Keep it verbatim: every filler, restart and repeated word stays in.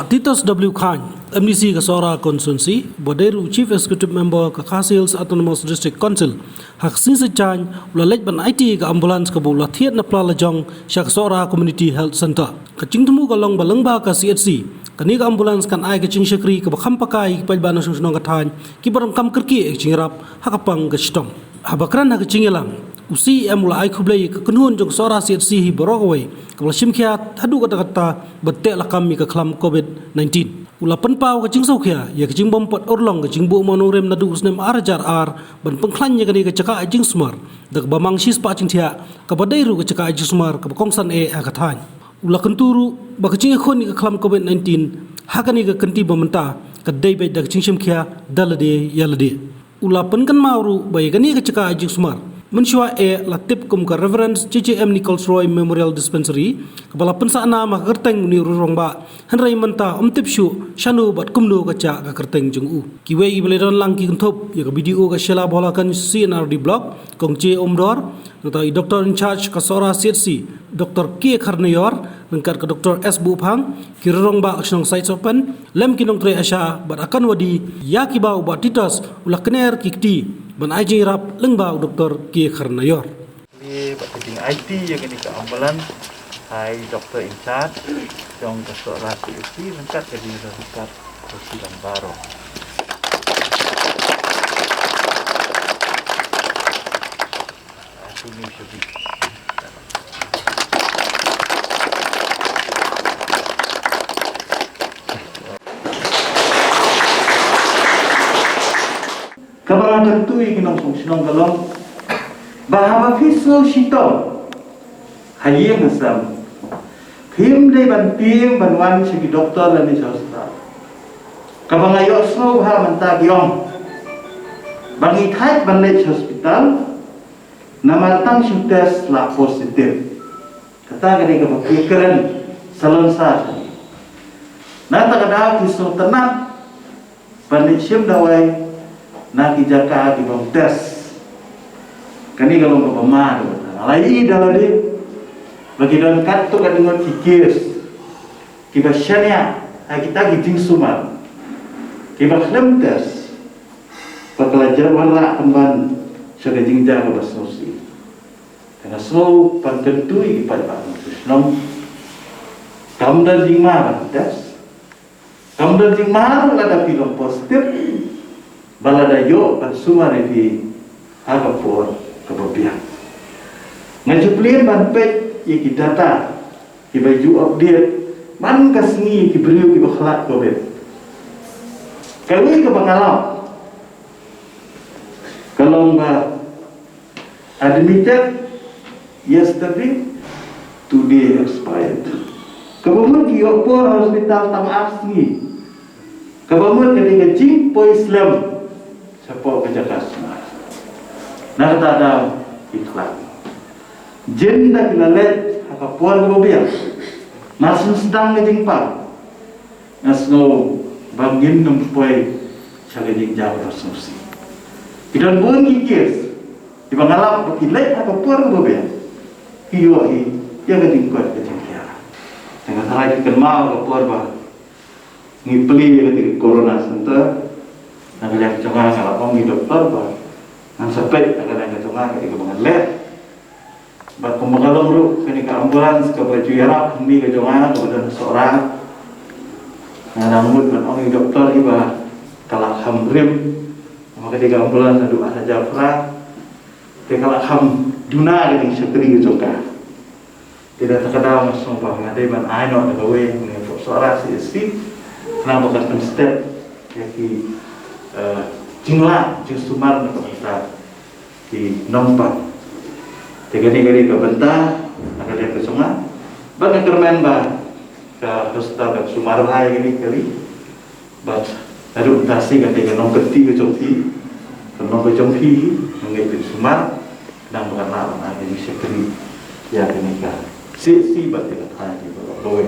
Titos W Khan, M D C ka Sohra Constituency, ba dei ruh Chief Executive Member ka Khasi Hills Autonomous District Council, ha ka sngi Saitjaiñ u la leit ban aiti ïa ka ambulance kaba u la thied na pla lajong sha ka Sohra Community Health Centre. Ka jingthmu ka long ba lyngba ka C H C, kane ka ambulance kan ai ka jingshakri kaba kham paka ïa ki paidbah nongshong shnong ka thaiñ kiba donkam kyrkieh ïa ka jingïarap ha ka pang ka shitom. Haba kren ha ka jingïalang, u C E M u la ai khublei ïa ka kynhun jong ka Sohra C H C hi baroh kawei kaba la shim khia haduh katta katta ban teh lakam ïa ka khlam covid nineteen. U la pynpaw ka jingsngewkhia ïa ka jingbym pat urlong ka jingbuh mawnongrim naduh u snem ar hajar ar ban pynkhlaiñ ïa kane ka jaka ai jingsumar da kaba mang shispah jingthiah, kaba dei ruh ka jaka ai jingsumar kaba kongsan eh ha ka thaiñ. U la kyntu ruh ba ka jingïakhun ïa ka khlam covid nineteen ha kane ka kynti ba mynta ka dei beit da ka jingshim khia da lade ïa lade. U la pynkynmaw ruh ba ïa kane ka jaka ai jingsumar mynshuwa eh la tip kum ka Reverend J J M Nichols Roy Memorial Dispensary, kaba la pynsah nam ha ka kyrteng une u rangbah, hynrei mynta ym tip shuh shano bad kumno ka jah ka kyrteng jong u. Kiwei kiba la don lang ki kynthup ïa ka B D O ka Shella Bhola Ganj C and R D Block, Kong J Umdor, nangta i Doctor in charge ka Sohra C H C, Doctor K Kharnaior, ryngkat ka Doctor S Buphang, ki rangbah ka shnong Saisopen, lem ki nongtrei ASHA bad Anganwadi, ïa kiba u Bah Titos u la kner ki kti ban ai jingïarap lyngba u Doctor K Kharnaior. Leh bad ka jingaiti ïa kane ka ambulance ha i Doctor in charge jong ka Sohra C H C ryngkat ka jingïarap ka Doctor Silang Baro. Kaba nga kyntu ïa ki nongshong shnong ka long ba haba phi sngew shitom ha ïing ha sem, phim dei ban tieng ban wan sha ki doktor lane sha hospital. Kaba nga ïohsngew bha mynta ki ong ba ngi thait ban leit sha hospital, namar tang shu test la positive. Kata ka dei kaba phi kren salon sa. Na kata ka daw phi sngewtynnat ban leit shim dawai na ki jaka ki bym test. Kane ka long kaba ma, nga la ïohi da lade ba ki don katto katne ngut ki case kiba shaniah ha kita ki jingsumar kiba khlem test, ba ka la jan wanrah pynban sha ka jingjia kaba sngewsih. Te nga sngew ban kyntu ïa ki paidbah nongshong shnong, kam don jingma ban test. Kam don jingma ruh lada phi long positive, ba lada ïoh ban sumar ïa phi ha ka por kaba biang. Nga ju plie ban peit ïa ki data kiba ju update man ka sngi, ki briew kiba khlad covid. Kawei kaba nga lap ka long ba admitted yesterday, today expired. Kaba mut ki ïoh por ha hospital tang ar sngi. Kaba mut ka dei ka jingpoi slem shapoh ka jaka sumar. Na kata daw ki khlad. Jin da ki la leit ha ka por kaba biang, mar shu sdang ka jingpang. Nga sngew ba ngin nym poi sha ka jingjia kaba sngewsih. Ki don bun ki case kiba nga lap ba ki leit ha ka por kaba biang, ki ïohi ïa ka jingkoit ka jingkhiah. Te nga tharai ki kynmaw ka por ba ngi plie ïa ka Corona Center, na ka liang jong nga nga la ong ïa ki doktor ba ngan sa peit, na ka liang jong nga ka dei kaba ngan leh. Bad kumba ka long ruh kane ka ambulance kaba ju ïarap hangne ka jong nga kaba don ha Sohra, nga dang mut ban ong ïa i doktor hi ba ka la kham rim. Namar ka dei ka ambulance naduh ar hajar phra, te ka la kham duna ka jingshakri ka jong ka. Te da kata ka daw nga sngew ba nga dei ban ai noh da kawei hangne ha Sohra C H C, khnang ba kan pynstet ïa ki, eh, jinglong jingsumar na ka bynta ki nongpang. Te kane ka dei ka bynta na ka liang ka jong nga. Bad nga kyrmen ba ka hospital kan sumar bha ïa kane ka ri. Bad naduh mynta shi ka dei ka nongkynti ka jong phi, ka nong ka jong phi, nga ngeit phin sumar, khnang ba kan lah ban ai ka jingshakri ïa kane ka C H C bad ïa ka thaiñ baroh kawei.